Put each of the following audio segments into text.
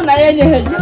m na ya enyeghị ji.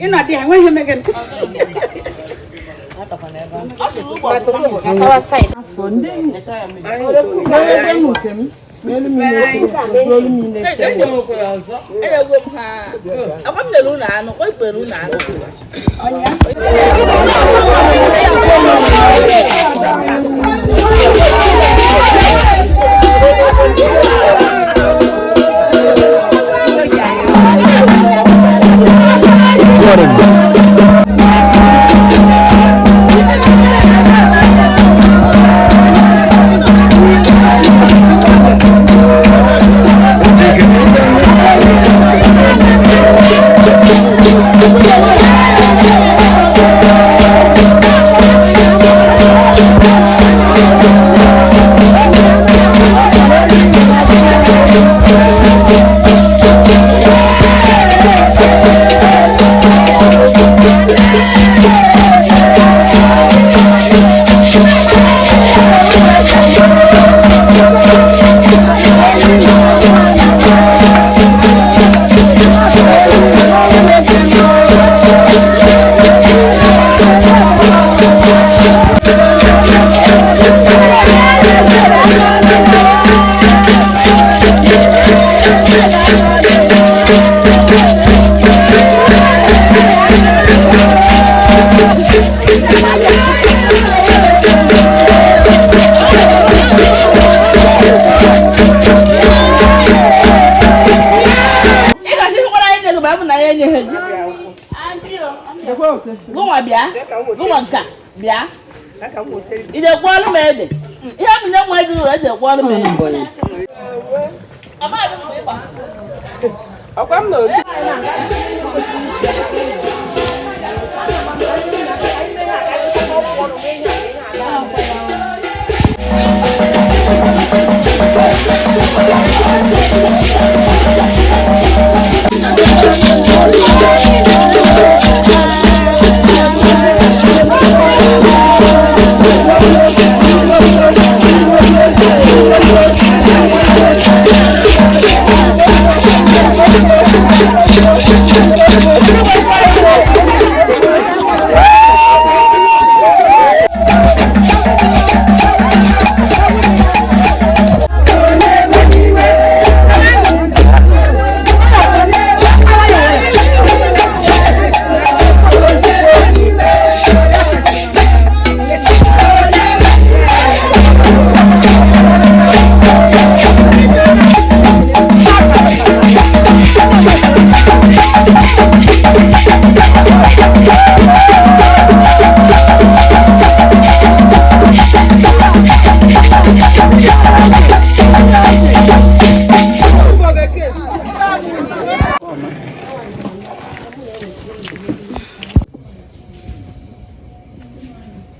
Ịnọdụ ya enweghị eme gị. Enyego m ha. Agwa m lere unu anụ, kwa ikpere unu anụ. Ị ga-achị hụkwara anyị nyere ma ọ bụ na ya enyeghị gị. Gụnwa bịa, gụnwa nka bịa. Ị ga-ekwu ọrụ m ede. Ihe m nye nwa ezi ụlọ ede ekwu ọrụ m ede. Amaghị m mgbe ị gbapụrụ. Ọkwa m na otu.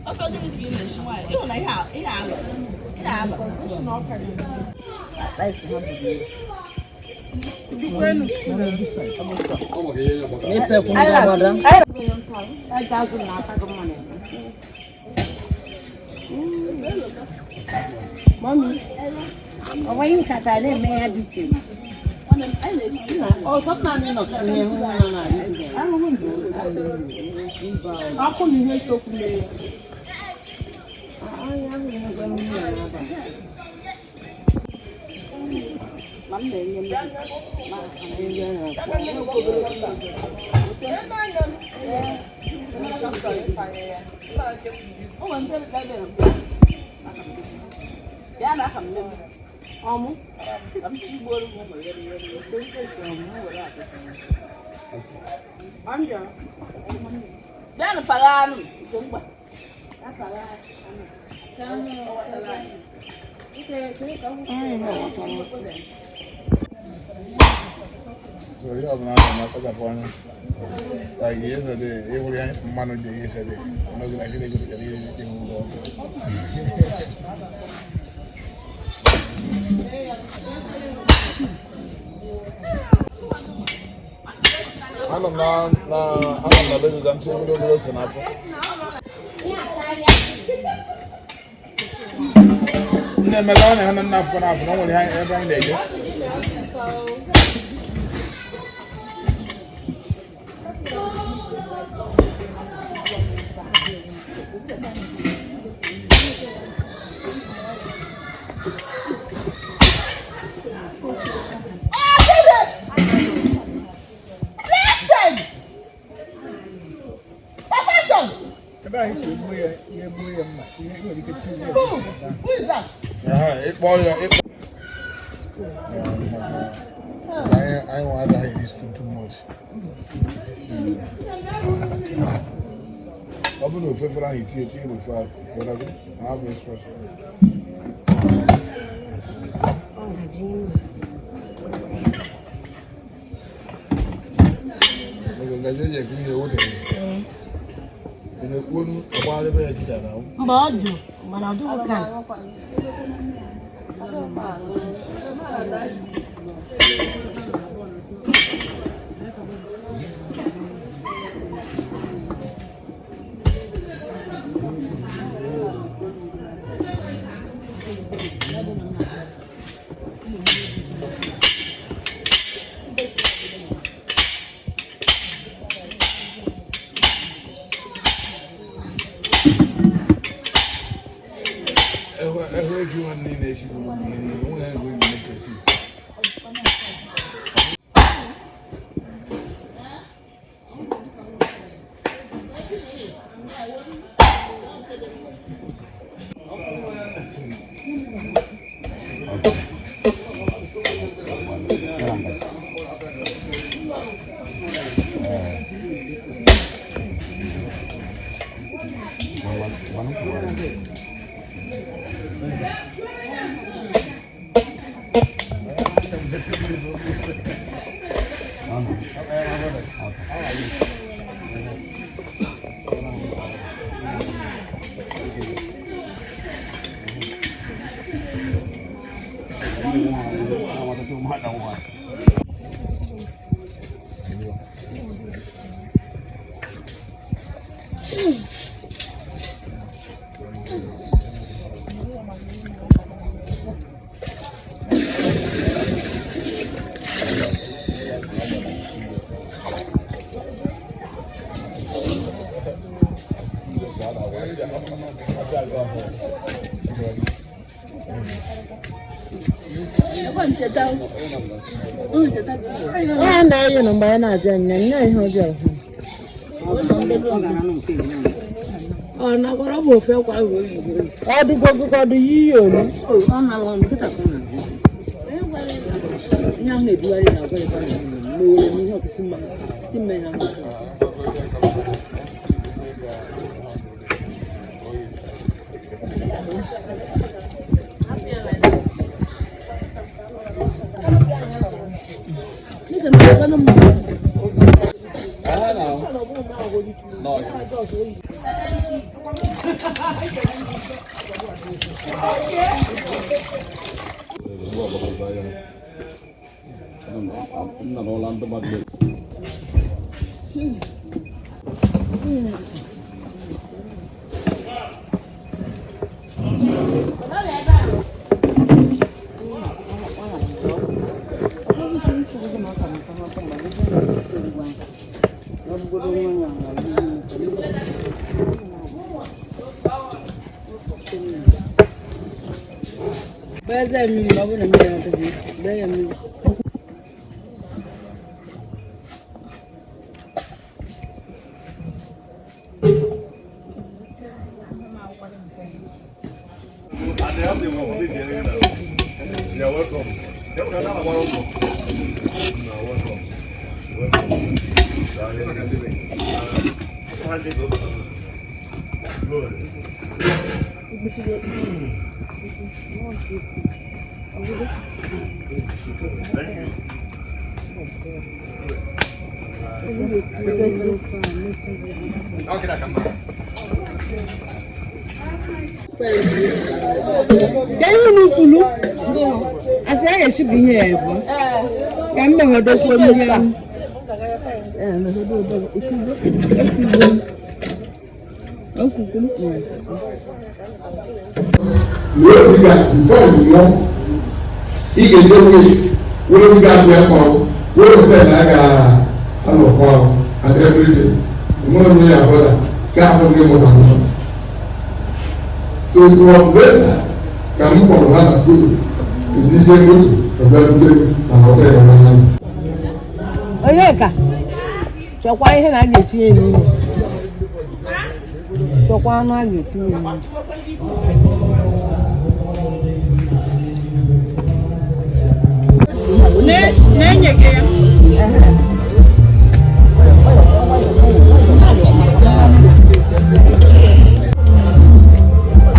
Ofe gịnị ka ị na-esi nwaanyị? Ịhụ na ihe alọ. Ihe alọ. Bịanụ pagha anụ nke mgba. So ihe ọbụla a na-akpachapụ anya. Like yesterday, ịhụrụ ya mmanụ dị yesterday. N'oge na Chineke gotere ihe ihu ụlọ ọkụ. Anọ m na na anọ m na be gị ka m tinye mmiri obere ose n'afọ. Nne Emeka ọ na-ahụ na nna afọ n'afọ na o nwere ihe ebe anyị na-eje. Ebe anyị si egbuo ya, ihe gbuo ya mma, ihe nwere ike tinye ya. Aha, ịkpọ ya ịkpọ. Anyị nwa adaghị eri stew too much. Ọ bụrụ na ofe efere ahụ itinye tinye n'ofe ahụ, were ma ha bụ express. Oge ngaji eji ekiri ihe ewu dị. Ị na-ekwu olu ọgbagharị ebe ya jida na ahụ. Mba, ọ jụ mana ọ dịghị ka. Ọ na-eyi na mgbe anyị na-abịa nne nne ihe ọ bịara hụ. Ọ dịgo gụgọ dị yi ya olu. You're welcome. You're welcome. Ka ihe unu kwuru asị a ga-esi bụ ihe ya bụ ka m meghọdokwuo mmiri ahụ. Wee diga before you nwụọ, ị ga-edowe were diga abụ ya kpọrọ were hotel a ga-anọkọ and everything. Enwere onye ya bọda ka ahụ ndị mụta nọ. So it was later ka m kpọrọ ha na phone ejizie moto ọbịa bute m na hotel ya n'anya m. Onyeka, chọkwa ihe na a ga-etinye n'ime. Chọkwa anụ a ga-etinye n'ime.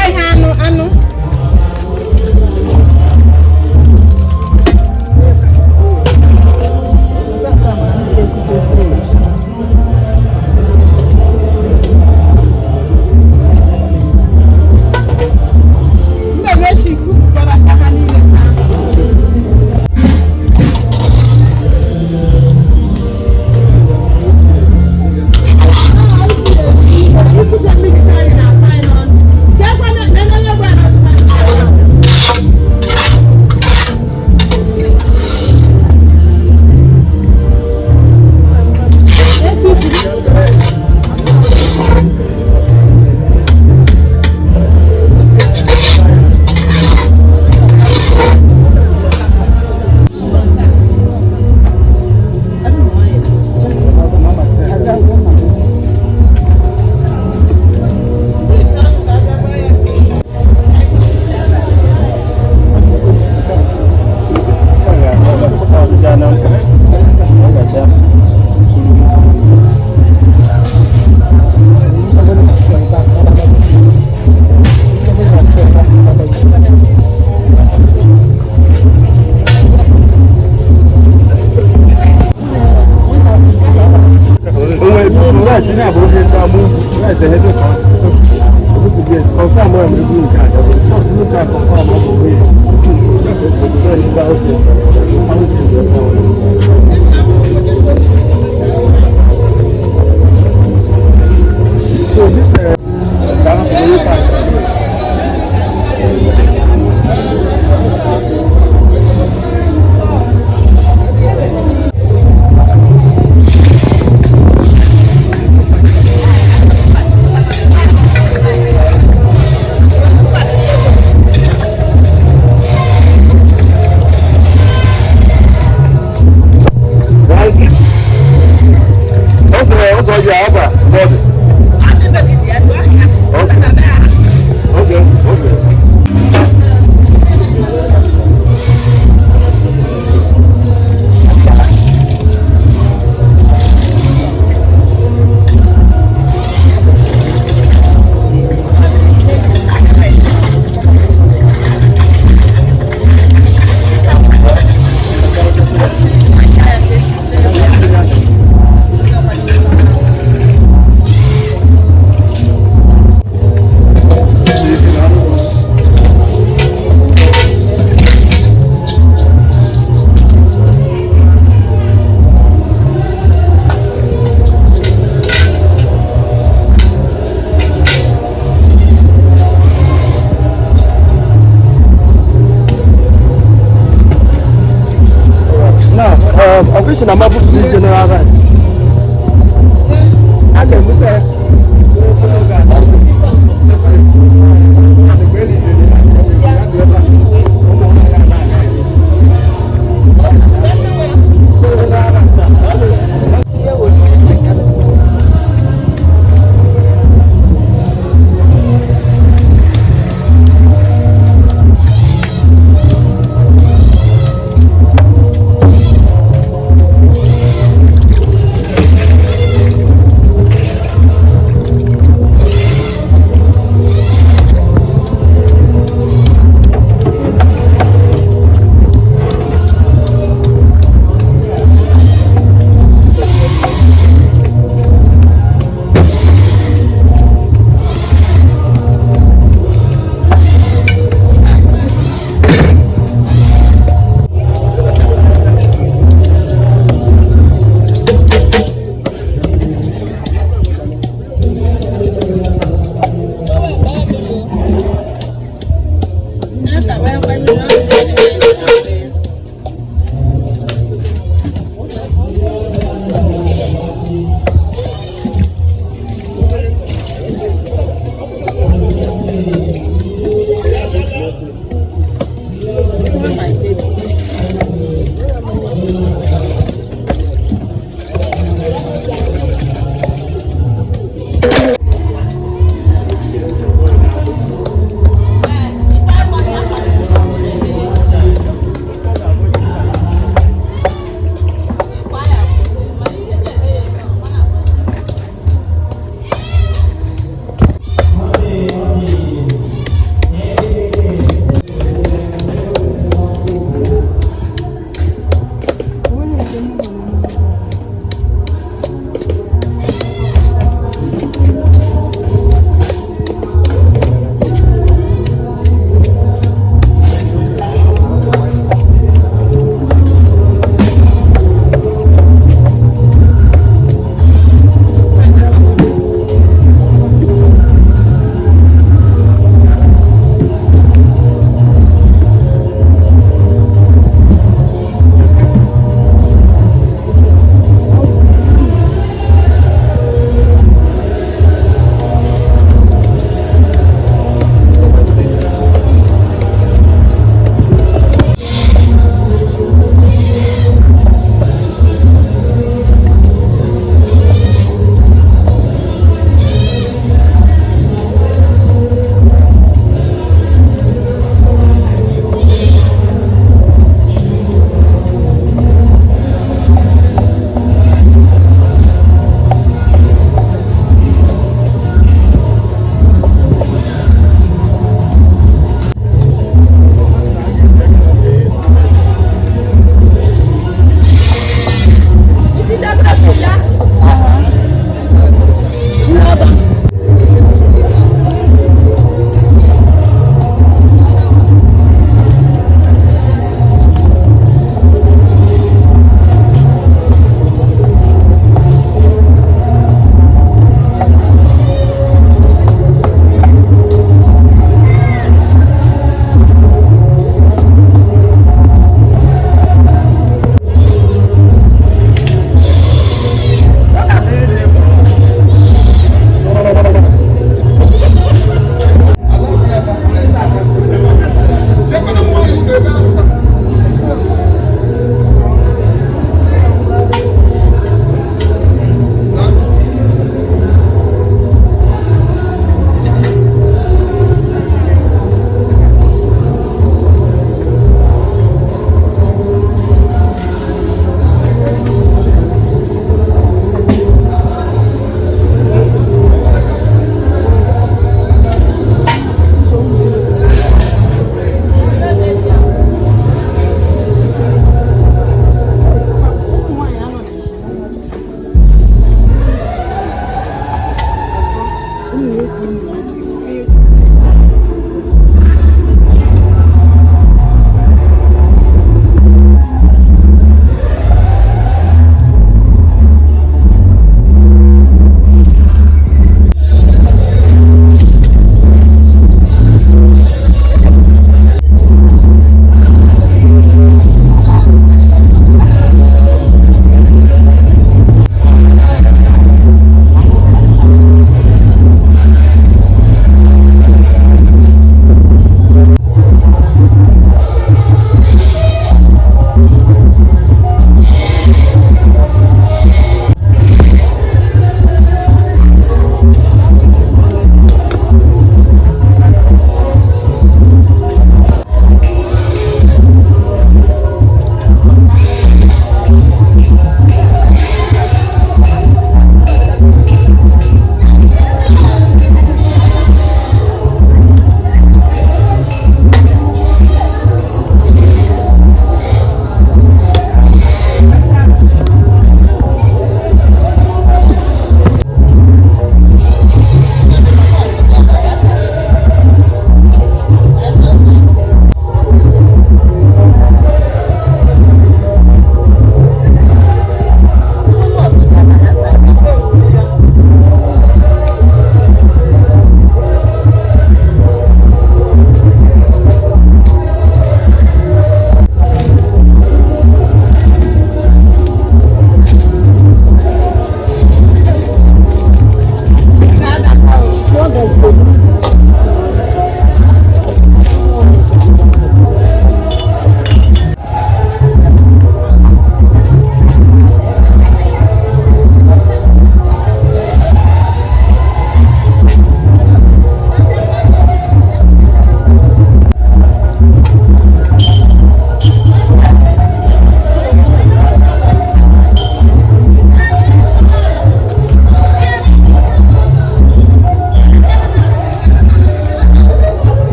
Ahịa anụ anụ. Rice ní àbúrò bí ẹja mú rice ẹ̀hẹ́ dùn kan. Confirm ẹ̀ mú nǹkan àjọyọ̀. First look at confirm ọ̀ bọ̀ wí. So this Ghana for the time. Right. Okay, also yeah, Abba, body. Okay, okay. Now, official na mabu for the general right. A ga-ebusa ya.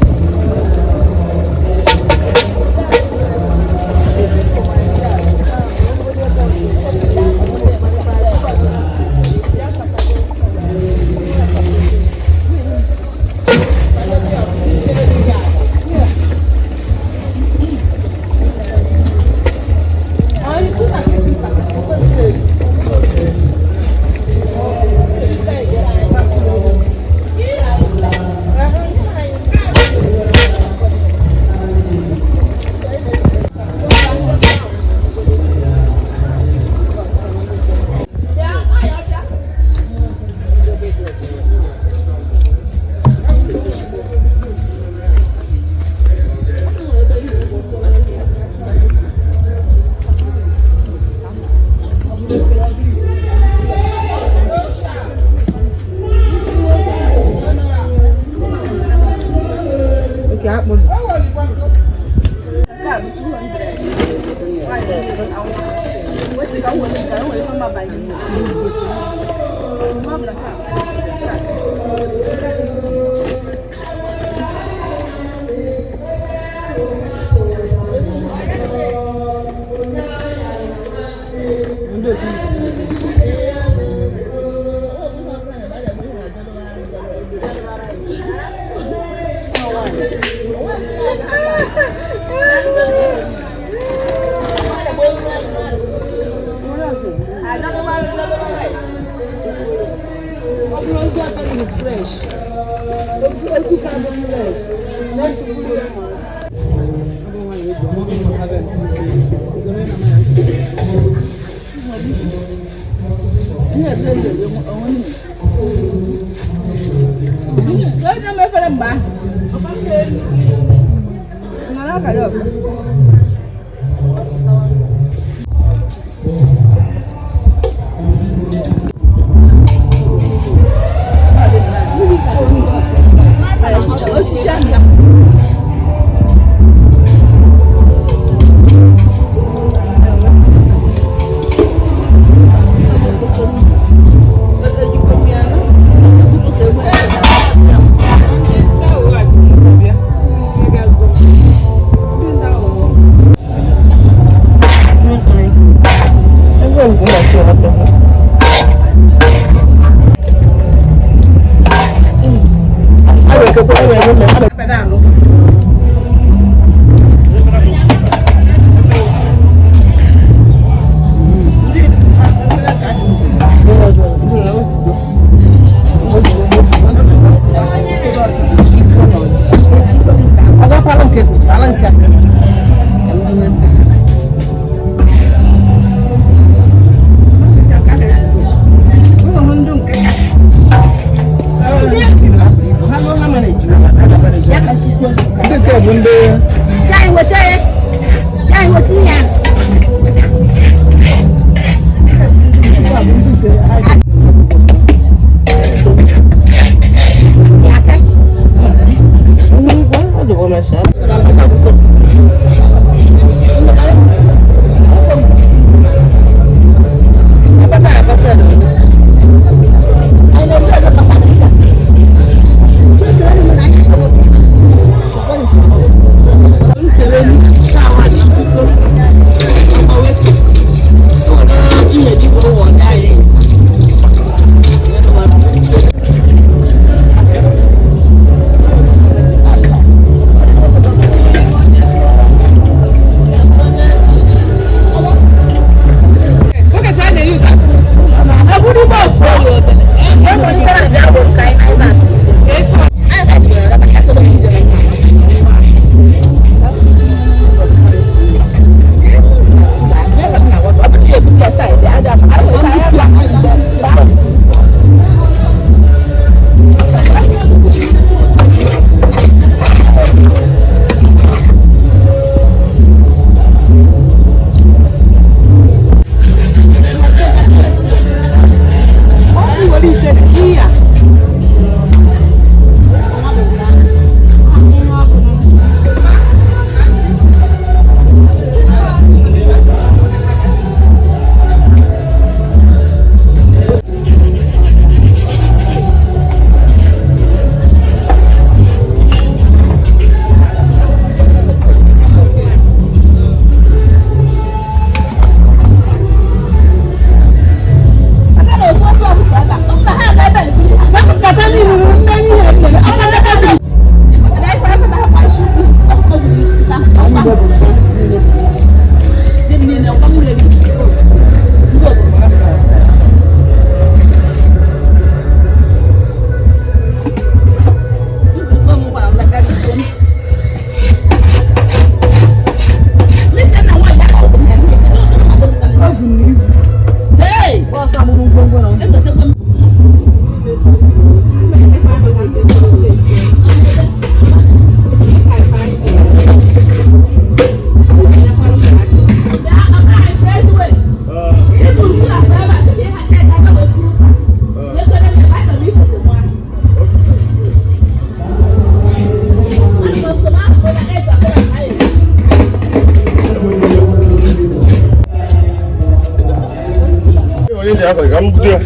Thank Ndị afọ ka m bute ya.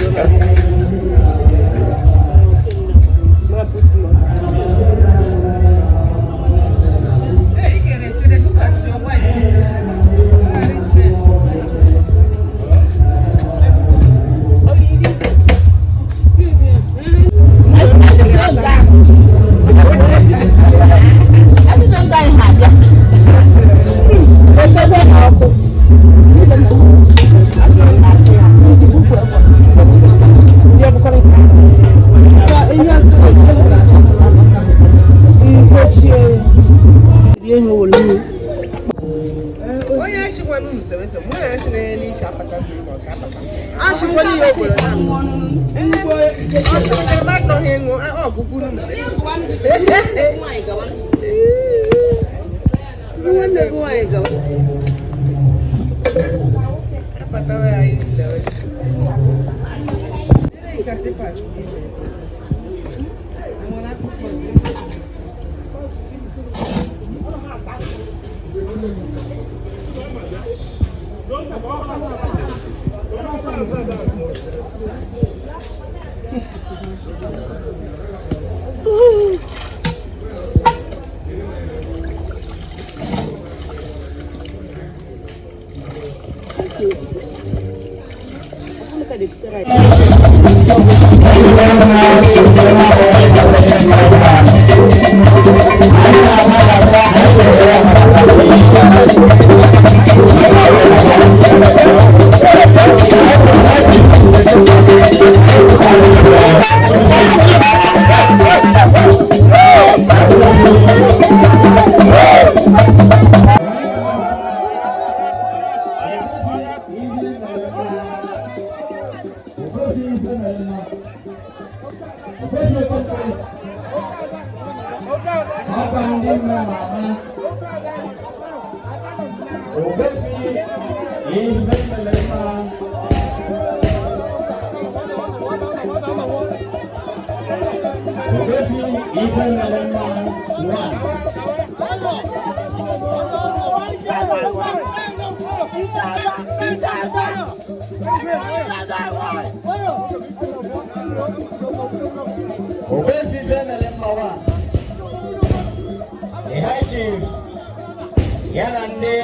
Ya na ndị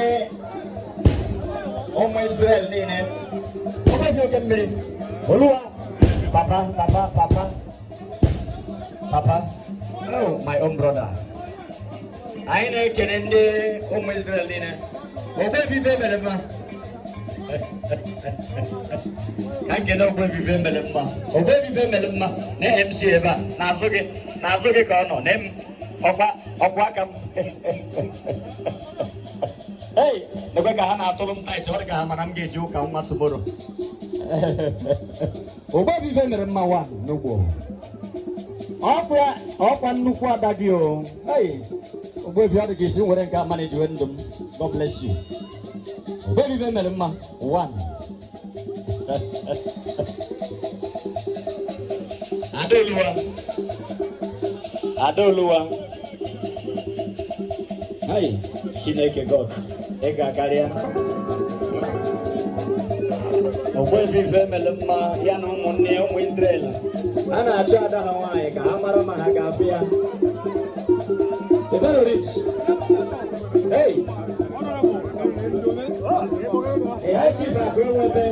ụmụ Israel niile ọgbaji oke mmiri Oluwa papa papa papa papa, oh my own brother, anyị na-ekele ndị ụmụ Israel niile. Ogbebibe mere mma ka nkene. Ogbebibe mere mma, ogbebibe mere mma na MC ebe a n'azụ gị, n'azụ gị ka ọ nọ na m ọkwa ọkwa aka m. Hey, lekwe ka ha na-atụrụ m tight, ọ dị ka ha mara m ga-eji ụka nwa tomorrow. Ogbebibe mere mma wa n'ugbo ọkwa ọkwa nnukwu ada gị o. Hey, Ogbebi, ọ dị ka isi nwere nke ama na-ejiwe ndụ m. God bless you. Ogbebibe mere mma one. Adaoluwa, Adaoluwa. Hey, Chineke God, ị ga-akarịa. Ogbebibe mere mma ya na ụmụnne ya, ụmụ Israel, a na-achọ ada ha nwaanyị ka ha mara ma ha ga-abịa. The very rich. Hey! Hey, Chief Akụ Enwebe.